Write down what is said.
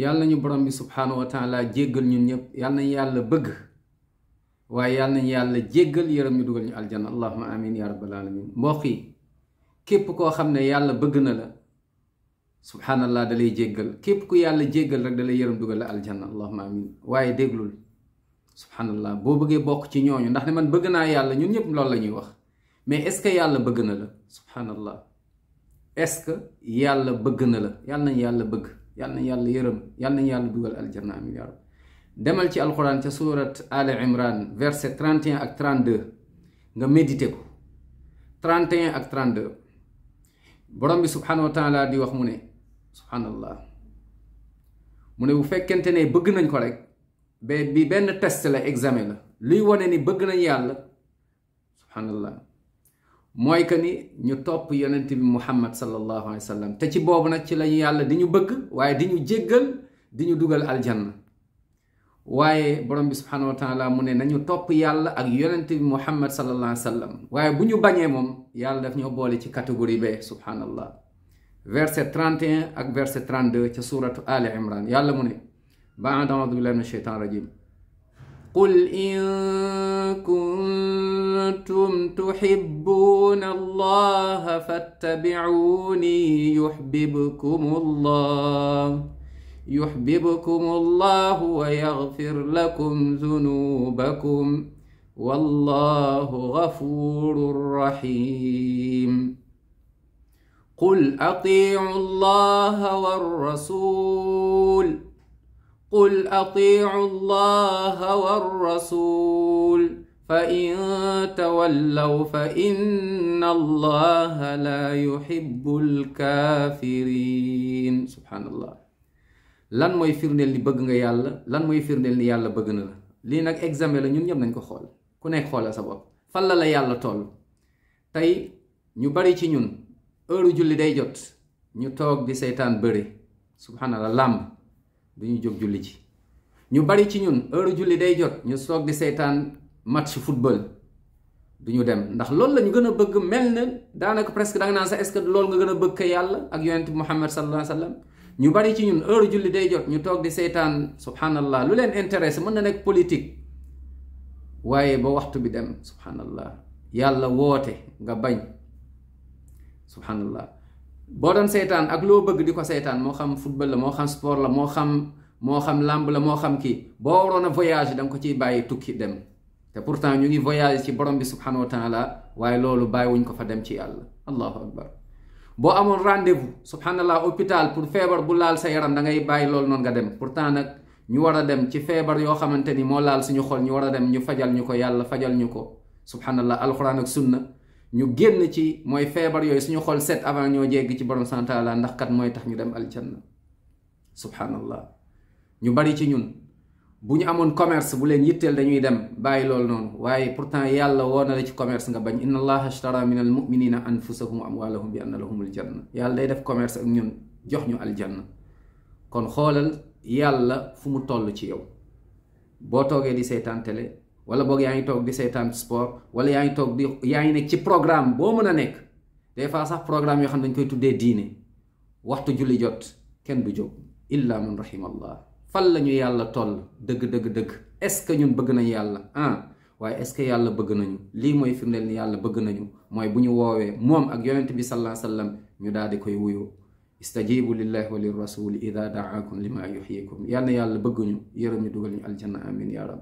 yàlla nañu borom bi subhaanahu wa taala jéggal ñun ñëpp yàlla nañu yàlla bëgg waaye yàlla nañu yàlla jéggal yërëm ñu dugal ñu aljanna allahuma amin ya rabbal alamin mbokk yi képp koo xam ne yàlla bëgg na la subhaanallah da lay jéggal képp ku yàlla jéggal rek da lay yërëm dugal la aljanna allahuma amin waaye déglul subhaanallah boo bëggee bokk ci ñooñu ndax ne man bëgg naa yàlla ñun ñëpp loolu la ñuy wax mais est-ce que yàlla bëgg na la subhaanallah est-ce que yàlla bëgg na la yàlla nañu yàlla bëgg yàlla nañu yàlla yërëm yàlla nañu yàlla dugal aljanna amin ya rab demal ci alquran ca surat ali imran verset 31 ak 32 nga médité ko 31 ak 32 borom bi subhaanahu wa taala di wax mu ne subhaanallah mu ne bu fekkente ne bëgg nañ ko rek bi benn test la examen la luy wane ni bëgg nañ yàlla subhaanallah mooy que ni ñu topp yonent bi muhammad sallallahu alayhi wa sallam te ci boobu nag ci lañu yàlla di ñu bëgg waaye di ñu jéggal di ñu dugal aljanna waaye borom bi subhaanahu wa taala mu ne nañu topp yàlla ak yonent bi muhammad sallallahu alayhi wa sallam waaye bu ñu bañee moom yàlla daf ñoo boole ci catégorie B subhaanallah verset 31 ak verset 32 ca suuratu ali imran yàlla mu ne ba'da a'uudu billahi mina shaytaani rajiim qul in kuntum tuhibbuuna allaha fattabi'uuni yuhbibkumu allahu wa yaghfir lakum dhunubakum wallahu ghafurur rahim qul atii'u allaha war rasul قل أطيعوا الله والرسول فإن تولوا فإن الله لا يحب الكافرين سبحان الله lan mooy firndeel ni bëgg nga yàlla lan mooy firndeel ni yàlla bëgg na la lii nag examen la ñun ñëpp nañ ko xool ku nekk xoolal sa bopp fan la la yàlla toll tey ñu bari ci ñun heure julli day jot ñu toog di seytaan bëri subhanallah làmb duñu jóg julli ci ñu bari ci ñun heure julli day jot ñu soog di seetaan match football duñu dem ndax loolu la ñu gën a bëgg mel na daanaka presque da nga naan sax est-ce que loolu nga gën a bëgg ka yàlla ak yonent bi Muhammad sallallahu alayhi wa sallam ñu bari ci ñun heure julli day jot ñu toog di seetaan subhanallah lu leen intéressé mën na nekk politique waaye ba waxtu bi dem subhanallah yàlla woote nga bañ subhanallah boo doon seetaan ak loo bëgg di ko seetaan moo xam football la moo xam sport la moo xam làmb la moo xam kii boo waroon a voyage da nga ko ciy bàyyi tukki dem te pourtant ñu ngi voyage ci borom bi subhanahu wa taala waaye loolu bàyyiwuñ ko fa dem ci yàlla allahu akbar boo amoon rendez-vous subhanallah hôpital pour feebar bu laal sa yaram da ngay bàyyi loolu noonu nga dem pourtant nag ñu war a dem ci feebar yoo xamante ni moo laal suñu xol ñu war a dem ñu fajal ñu ko yàlla fajal ñu ko subhanallah alquran ak sunna ñu génn ci mooy feebar yooyu suñu xol set avant ñoo jéggi ci borom subhanahu wa taala ndax kat mooy tax ñu dem aljanna subhanallah ñu bari ci ñun bu ñu amoon commerce bu leen yitteel dañuy dem bàyyi loolu noonu waaye pourtant yàlla woo na la ci commerce nga bañ inna allaha ashtara min al muminina anfusahum wa amwalahum bi anna lahumul janna yàlla day def commerce ak ñun jox ñu aljanna kon xoolal yàlla fu mu toll ci yow boo toogee di seetaan télé wala boog yaa ngi toog di seetaan sport wala yaa ngi toog yaa ngi nekk ci programme boo mën a nekk des fois sax programme yoo xam ne dañ koy tuddee diine waxtu julli jot kenn du jóg illa man rahimallah fan la ñu yàlla toll dëgg est-ce que ñun bëgg nañu yàlla waaye est-ce que yàlla bëgg nañu lii mooy firndeel ni yàlla bëgg nañu mooy bu ñu woowee moom ak yonent bi sallallahu alayhi wa sallam ñu daal di koy wuyu istajibu lillahi wa lirrasuli ida daakum lima yuhyikum yàlla na yàlla bëgg ñu yërëm ñu dugal ñu aljanna amin ya rab